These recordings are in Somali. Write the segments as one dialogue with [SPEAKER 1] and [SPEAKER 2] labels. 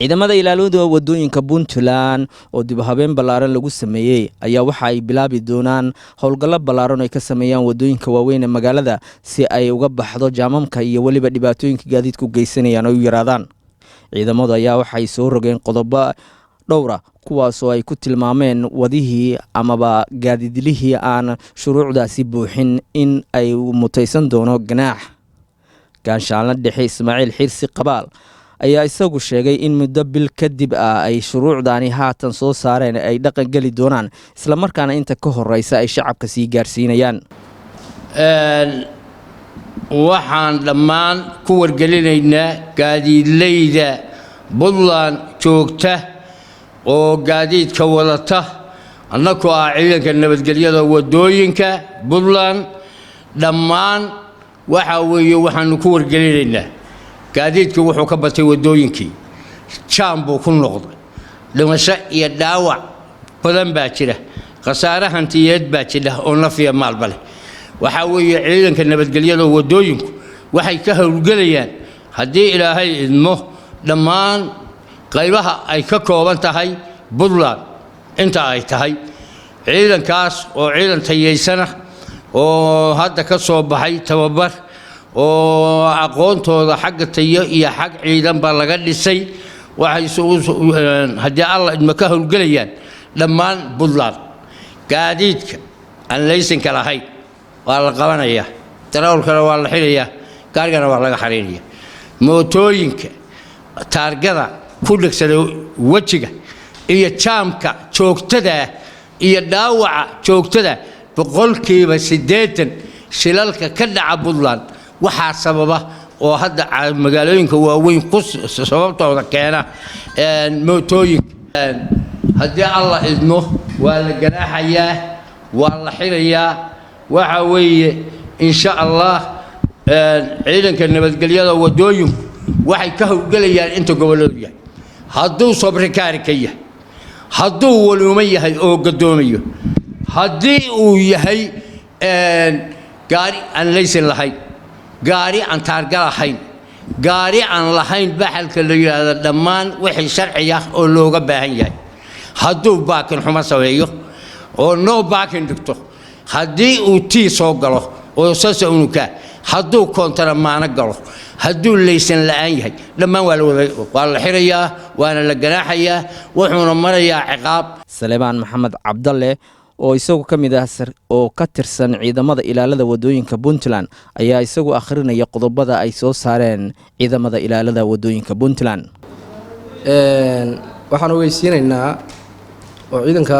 [SPEAKER 1] Ciidamada ilaalada wadooyinka Puntland oo dib habeen ballaaran lagu sameeyey ayaa waxa ay bilaabi doonaan howlgallo ballaaran oo ay ka sameeyaan wadooyinka waaweyn ee magaalada, si ay uga baxdo jaamamka iyo weliba dhibaatooyinka gaadiidku geysanayaan ay u yaraadaan. Ciidamadu ayaa waxay soo rogeen qodobo dhowra, kuwaasoo ay ku tilmaameen wadihii amaba gaadiidlihii aan shuruucdaasi buuxin in ay mutaysan doono ganaax. Gaanshaanla Dhexe Ismaaciil Xirsi Qabaal ayaa isagu sheegay in muddo bil kadib ah ay shuruucdaani haatan soo saareen ay dhaqan geli doonaan, islamarkaana inta ka horeysa ay shacabka sii gaarsiinayaan.
[SPEAKER 2] Waxaan dhammaan ku wargelinaynaa gaadiidleyda Puntland joogta oo gaadiidka wadata, annakoo ah ciidanka nabadgelyada wadooyinka Puntland, dhammaan waxa weeye waxaanu ku wargelinaynaa gaadiidkii wuxuu ka batay wadooyinkii, jaam buu ku noqday, dhimasho iyo dhaawac badan baa jira, khasaare hantiyeed baa jira oo nafiya maalba leh. Waxaa weeye ciidanka nabadgelyada wadooyinku waxay ka howlgelayaan, haddii Ilaahay idmo, dhammaan qaybaha ay ka kooban tahay Puntland inta ay tahay. Ciidankaas oo ciidan tayaysana oo hadda ka soo baxay tababar oo aqoontooda xagga tayo iyo xag ciidanba laga dhisay, waxay haddii Alla idmo ka howlgelayaan dhammaan Puntland. Gaadiidka aan laysanka lahayn waa la qabanayaa, darawalkana waa la xidhayaa, gaarigana waa laga xariiraya. Mootooyinka taargada ku dhegsada wejiga iyo jaamka joogtadaa iyo dhaawaca joogtada, 80% shilalka ka dhaca Puntland waxaa sababa oo hadda magaalooyinka waaweyn ku sababtooda keena mootooyinka. Haddii Alla idmo, waa la ganaaxayaa, waa la xidhayaa. Waxa weeye, insha Allah, ciidanka nabadgelyada wadooyinku waxay ka howlgelayaan inta gobolladu yahay. Hadduu sobrikaari ka yahay, hadduu waluuman yahay oo gadoomayo, haddii uu yahay gaari aan laysan lahayn, gaari aan taarga lahayn, gaari aan lahayn baxalka la yidhaahdo, dhammaan wixii sharci ah oo looga baahan yahay, hadduu parking xumo sameeyo oo no parking dhigto, haddii uu tii soo galo oo sasa unukaa, hadduu koontaramaano galo, hadduu laysan la'aan yahay, dhammaan waa la wada waa la xirayaa, waana la ganaaxayaa, wuxuuna marayaa ciqaab.
[SPEAKER 1] Saleebaan Maxamed Cabdalle oo isagu ka mid ah oo ka tirsan ciidamada ilaalada wadooyinka Puntland ayaa isagu akhrinaya qodobada ay soo saareen ciidamada ilaalada wadooyinka Puntland.
[SPEAKER 3] Waxaan ogeysiinaynaa oo ciidanka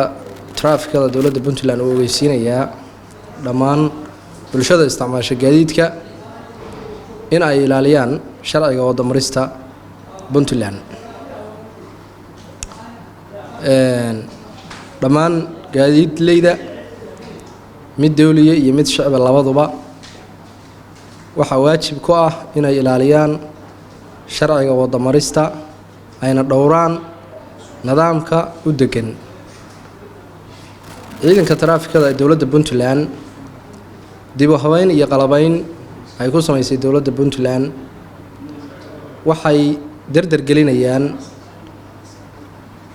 [SPEAKER 3] traafikada dowladda Puntland uu ogeysiinayaa dhammaan bulshada isticmaasha gaadiidka in ay ilaaliyaan sharciga wadamarista Puntland. Dhammaan gaadiidleyda, mid dowliya iyo mid shicba labaduba, waxaa waajib ku ah inay ilaaliyaan sharciga wadamarista, ayna dhowraan nidaamka u degan. Ciidanka taraafikada ee dowladda Puntland, dib u habeyn iyo qalabeyn ay ku samaysay dowladda Puntland, waxay dardar gelinayaan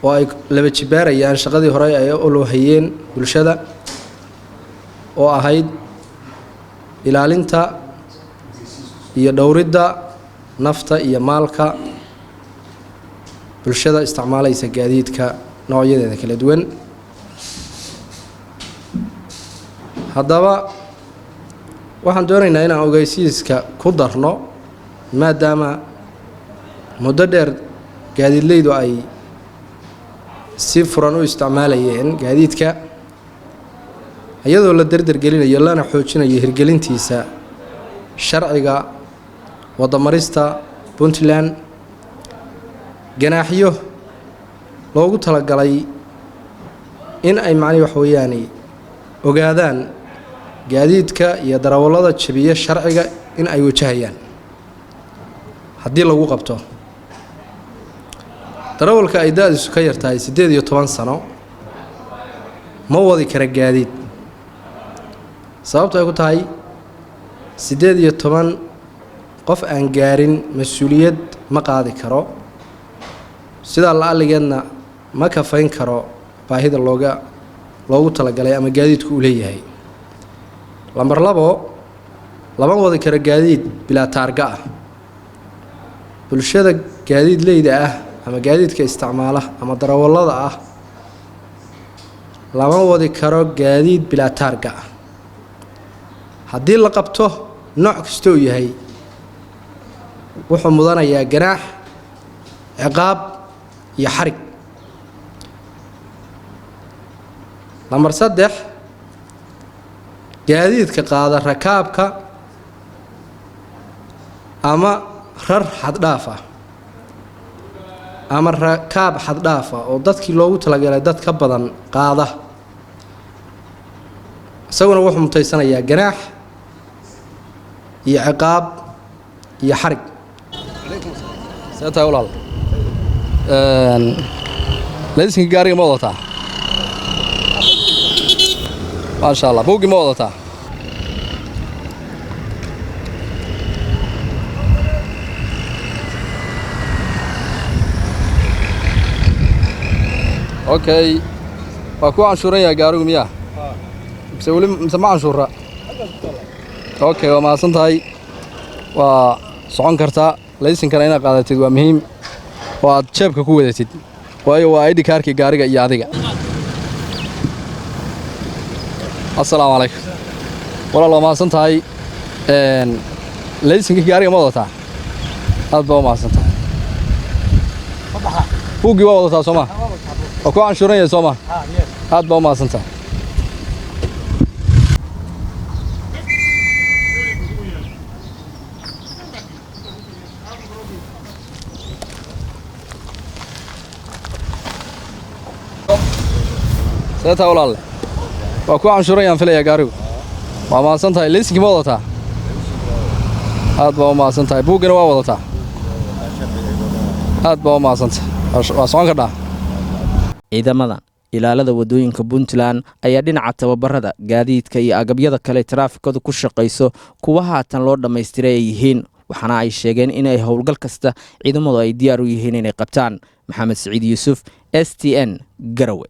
[SPEAKER 3] oo ay laba jibaarayaan shaqadii hore ay oloohayeen bulshada oo ahayd ilaalinta iyo dhowridda nafta iyo maalka bulshada isticmaalaysa gaadiidka noocyadeeda kala duwan. Haddaba waxaan doonaynaa inaan ogeysiiska ku darno, maadaama muddo dheer gaadiidleydu ay si furan u isticmaalayeen gaadiidka, iyadoo la derder gelinayo lana xoojinayo hirgelintiisa sharciga wadamarista Puntland, ganaaxyo loogu talagalay in ay macnihi wax weeyaani ogaadaan gaadiidka iyo darawallada jabiya sharciga in ay wajahayaan haddii lagu qabto. Darawalka ay da-diisu ka yartahay 18 sano ma wadi kara gaadiid, sababto ay ku tahay 18 qof aan gaarin mas-uuliyad ma qaadi karo. Sidaa la alligeedna ma kafayn karo baahida loogu talagalay ama gaadiidku uu leeyahay. Lambar labo, lama wadi karo gaadiid bilaa taarga ah. Bulshada gaadiidleyda ah ama gaadiidka isticmaala ama darawallada ah, lama wadi karo gaadiid bilaa taarga ah. Haddii la qabto, nooc kasta uu yahay, wuxuu mudanayaa ganaax, ciqaab iyo xarig. Lambar saddex, gaadiidka qaada rakaabka ama rar xaddhaaf ah ama rakaab xaddhaaf ah oo dadkii loogu talagalay dad ka badan qaada, isaguna wuxuu mutaysanayaa ganaax iyo ciqaab iyo xarig.
[SPEAKER 4] See tahay, walaal? Laysinka gaariga ma wadataa? Maasha Allah. Buuggii ma wadataa? Okay, waa kuu canshuuran yahay gaarigu miyaa mise weli mise ma canshuura? Okay, waa mahadsan tahay, waa socon kartaa. Laysinkana inaad qaadatid waa muhiim oo aad jeebka ku wadatid, waayo waa ID kaarkii gaariga iyo adiga. Assalaamu calaykum, walaal, waa mahadsan tahay. Laysinkii gaariga ma wadataa? Aad baa u mahadsan tahay. Buuggii waa wadataa, soo ma? Waa kuu canshuuran yahay, soo ma? Aad baa u mahadsan tahay. See tahay, walaalle? Waa kuu canshuuran yaan filayaa gaarigu. Waa mahadsan tahay. Laysinkii ma wadataa? Aad baa u mahadsan tahay. Buuggina waa wadataa? Aad baa u mahadsan tahay, waa socon kardhaa.
[SPEAKER 1] Ciidamadan ilaalada wadooyinka Puntland ayaa dhinaca tababarada, gaadiidka iyo agabyada kale taraafikadu ku shaqayso kuwa haatan loo dhammaystiray ay yihiin, waxaana ay sheegeen inay howlgal kasta ciidamadu ay diyaar u yihiin inay qabtaan. Maxamed Siciid Yuusuf, STN, Garowe.